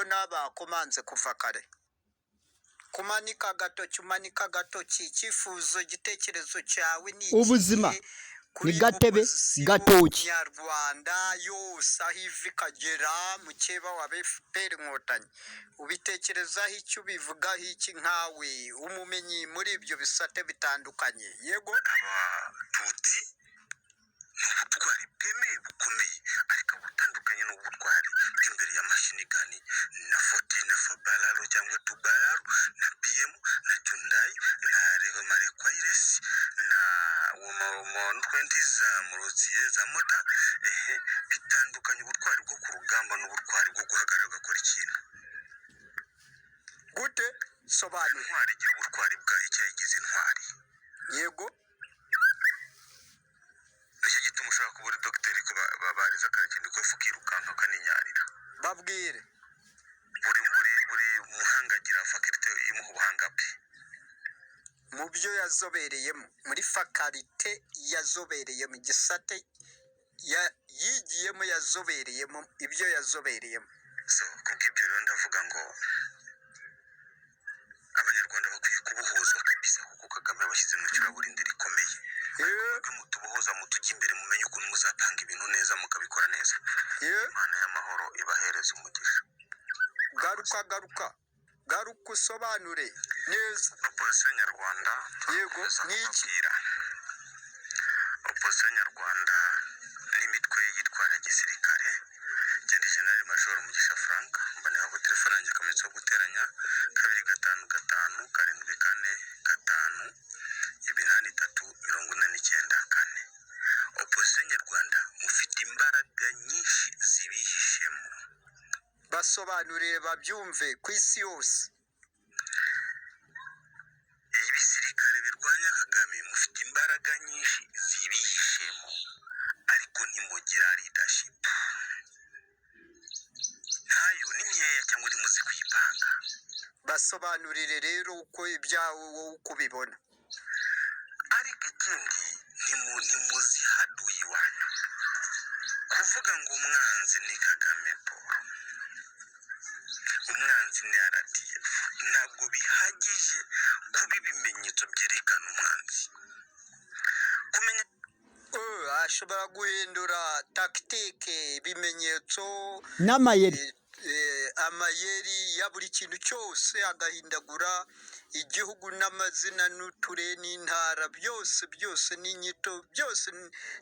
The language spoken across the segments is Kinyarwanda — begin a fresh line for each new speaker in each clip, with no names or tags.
Ndabona bakomanze kuva kare. Kumanika agatoki, umanika agatoki. Icyifuzo, igitekerezo cyawe ni
Ubuzima
ikihe kuri
ni gatebe
opozisiyo
gatoki.
nyarwanda yose, aho iva ikagera, mukeba wa FPR Inkotanyi? Ubitekerezaho icyo, ubivugaho iki, nkawe umumenyi muri ibyo bisate bitandukanye? Yego.
Abatutsi ni ubutwari bwemewe bukomeye, ariko butandukanye n'ubutwari bw'imbere ya machine gun na fourteen four barrel cyangwa two barrel na BM na Hyundai na marekwayiresi na 20 za morotiye za mota. Ehe, bitandukanye ubutwari bwo ku rugamba n'ubutwari bwo guhagarara ugakora ikintu.
Gute? Sobanura.
Intwari igira ubutwari bwayo, icyayigize intwari. Nicyo gituma ushobora kuba uri dogiteri ko bariza akarakindi kofu ukirukanka ukaninyarira.
Babwire.
Buri muhanga agira faculté imuha ubuhanga bwe.
Mu byo yazobereyemo, muri faculté yazobereyemo, igisate yigiyemo, yazobereyemo, ibyo yazobereyemo.
So kubw'ibyo rero ndavuga ngo Abanyarwanda bakwiye kubohozwa kabisa, kuko Kagame yabashyize mu icuraburindi rikomeye. Mwebwe mutubohoza, mutujya imbere, mumenye ukuntu muzapanga ibintu neza, mukabikora neza. Imana y'amahoro ibahereza umugisha.
Garuka, garuka, garuka, usobanure neza.
Opozisiyo nyarwanda,
Yego,
turakomeza
ni iki?
kubabwira opozisiyo nyarwanda n'imitwe yitwara gisirikare. Genda General Major Mugisha Frank, mbonera ko telefone yanjye akamenyetso ko guteranya 255745 83494. Opozisiyo nyarwanda, mufite imbaraga nyinshi zibihishemo.
Basobanurire babyumve ku isi yose.
Ibisirikare birwanya Kagame, mufite imbaraga nyinshi zibihishemo, ariko ntimugira leadership, ntayo, ni nkeya cyangwa ntimuzi kuyipanga.
Basobanurire rero uko ibyawe wowe uko ubibona.
Ariko ikindi, ntimuzi haduyi iwanyu. Kuvuga ngo umwanzi ni Kagame Paul, umwanzi ni RDF, ntabwo bihagije kuba ibimenyetso byerekana umwanzi. Kumenya
Ashobora guhindura tactique, ibimenyetso
n'amayeri.
Amayeri ya buri kintu cyose, agahindagura igihugu n'amazina n'uturere n'intara, byose byose, n'inyito byose,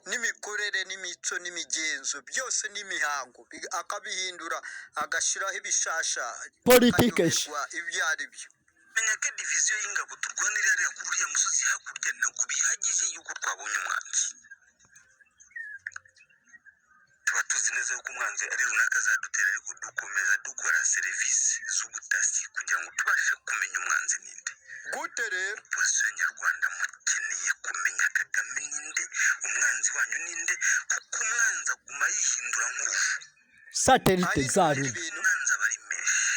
n'imikorere n'imico n'imigenzo byose n'imihango, akabihindura, agashyiraho ibishasha.
Politike.
Akayoberwa ibyo ari byo.
Menya ko diviziyo y'ingabo turwanira hariya kuri uriya musozi hakurya, ntabwo bihagije yuko twabonye umwanzi. Tuba tuzi neza yuko umwanzi ari runaka azadutera, ariko dukomeza dukora serivisi z'ubutasi kugira ngo tubashe kumenya umwanzi ninde.
Gute rero?
Opozisiyo nyarwanda, mukeneye kumenya Kagame ninde, umwanzi wanyu ninde, kuko umwanzi aguma yihindura nk'uruvu.
Satellite
ahindura
zaru.
Ibintu.
Umwanzi aba ari menshi.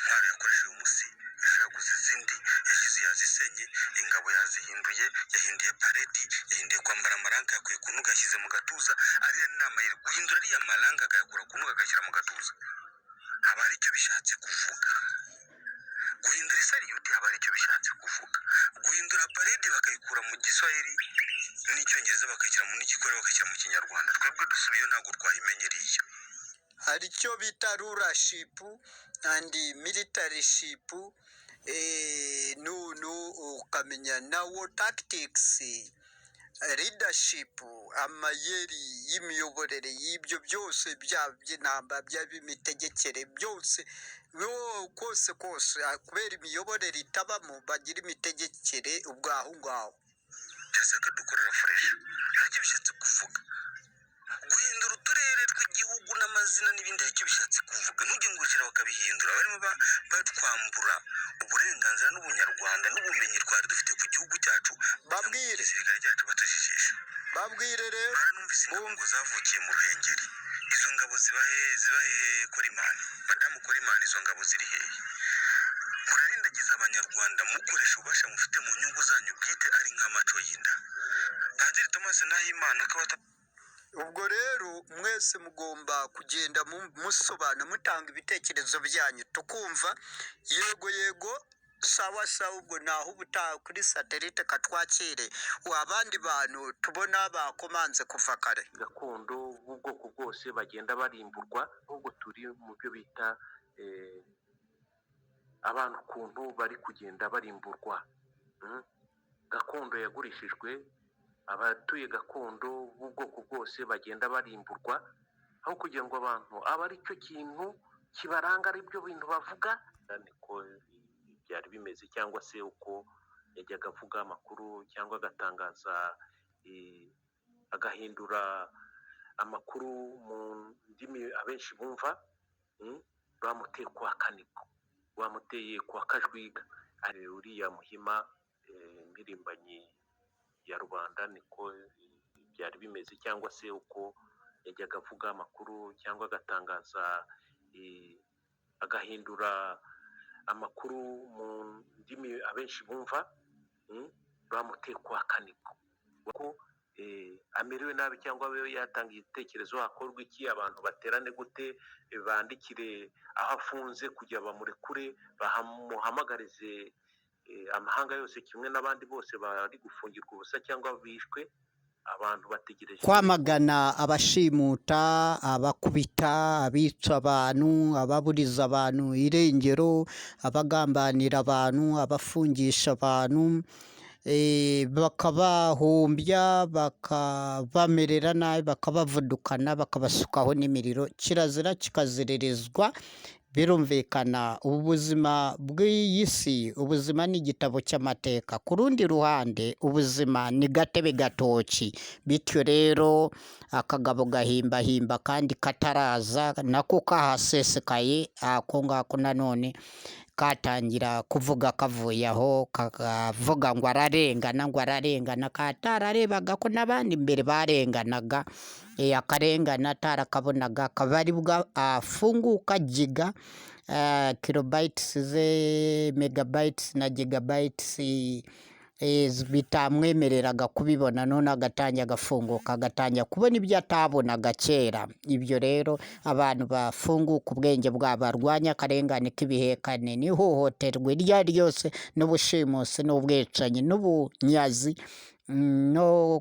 Intwaro yakoresheje uyu munsi, ejo yaguze izindi, yashyize yazisenye, ingabo yazihinduye, yahinduye parade, yahinduye kwambara ama rank, yakuye ku ntugu yashyize mu gatuza. Ariya ni amayeri. Guhindura ariya ma rank akayakura ku ntugu agashyira mu gatuza, haba hari icyo bishatse kuvuga. Guhindura isariyuti haba hari icyo bishatse kuvuga. Guhindura parade bakayikura mu Giswahili n'Icyongereza bakayishyira mu n'Igikore, bakayishyira mu Kinyarwanda, twebwe dusubiyeyo ntabwo twayimenya iriya.
Hari icyo bita rulership and militaryship, nunu ukamenya nawo tactics, leadership, amayeri y'imiyoborere y'ibyo byose, byaba iby'intambara, byaba imitegekere, byose yo kose kose. Kubera imiyoborere itabamo, bagira imitegekere ubwaho ngaho.
Byasaba ko dukorera fresh, hari icyo bishatse kuvuga. Guhindura uturere tw'igihugu n'amazina n'ibindi, hari icyo bishatse kuvuga. Ntujye ngo wicara bakabihindura, barimo batwambura uburenganzira n'ubunyarwanda n'ubumenyi twari dufite ku gihugu cyacu.
Babwire.
Igisirikare cyacu batujijisha.
Babwire rero.
Baranumvise ingabo ngo zavukiye mu Ruhengeri. Izo ngabo ziba hehe? Ziba hehe? Korimani, madamu Korimani, izo ngabo ziri hehe? Murarindagiza Abanyarwanda mukoresha ububasha mufite mu nyungu zanyu bwite, ari nk'amaco y'inda. Padiri Thomas Nahimana akaba
Ubwo rero mwese mugomba kugenda musobanura, mutanga ibitekerezo byanyu tukumva. Yego yego, sawa sawa. Ubwo naho ubutaha kuri Satellite. Katwakire abandi bantu tubona bakomanze kuva kare.
Gakondo b'ubwoko bwose bagenda barimburwa, ahubwo turi mu byo bita abantu ukuntu bari kugenda barimburwa. Gakondo yagurishijwe, abatuye gakondo b'ubwoko bwose bagenda barimburwa, aho kugira ngo abantu abe ari cyo kintu kibaranga, ari byo bintu bavuga. Niko byari bimeze, cyangwa se uko yajyaga avuga amakuru cyangwa agatangaza, agahindura amakuru mu ndimi abenshi bumva. Bamuteye kwa Kanigo, bamuteye kwa Kajwiga. Uriya Muhima, impirimbanyi ya rubanda, niko byari bimeze, cyangwa se uko yajyaga avuga amakuru cyangwa agatangaza, agahindura amakuru mu ndimi abenshi bumva. Bamuteye kwa Kanigo ko amerewe nabi, cyangwa abe yatanga igitekerezo hakorwa iki, abantu baterane gute, bandikire aho afunze kugira bamurekure, bamuhamagarize amahanga yose kimwe n'abandi bose bari gufungirwa ubusa cyangwa bishwe. Abantu bategereje
Kwamagana abashimuta, abakubita, abica abantu, ababuriza abantu irengero, abagambanira abantu, abafungisha abantu, bakabahumbya, bakabamerera nabi, bakabavudukana, bakabasukaho n'imiriro. Kirazira kikaziririzwa. Birumvikana, ubu buzima bw'iyi si, ubuzima ni igitabo cy'amateka. Ku rundi ruhande, ubuzima ni gatebe gatoki. Bityo rero akagabo gahimbahimba kandi kataraza nako kahasesekaye, ako ngako nanone katangira kuvuga kavuye aho, kakavuga ngo ararengana, ngo ararengana, katararebaga ko n'abandi mbere barenganaga. Akarengana atarakabonaga, akaba aribwo afunguka giga, kilobytes ze, megabytes na gigabytes bitamwemereraga kubibona, none agatangira agafunguka, agatangira kubona ibyo atabonaga kera. Ibyo rero, abantu bafunguka ubwenge bwabo, barwanya akarengane k'ibihekane n'ihohoterwa iryo ari ryose n'ubushimusi n'ubwicanyi n'ubunyazi no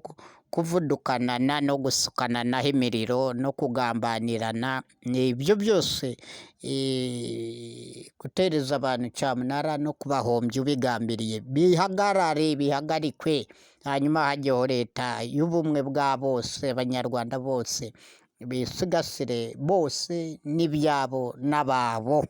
kuvudukanana no gusukananaho imiriro no kugambanirana, ni ibyo byose, gutereza abantu cyamunara no kubahombya ubigambiriye, bihagarare, bihagarikwe, hanyuma hajyeho leta y'ubumwe bwa bose, Abanyarwanda bose bisigasire bose n'ibyabo n'ababo.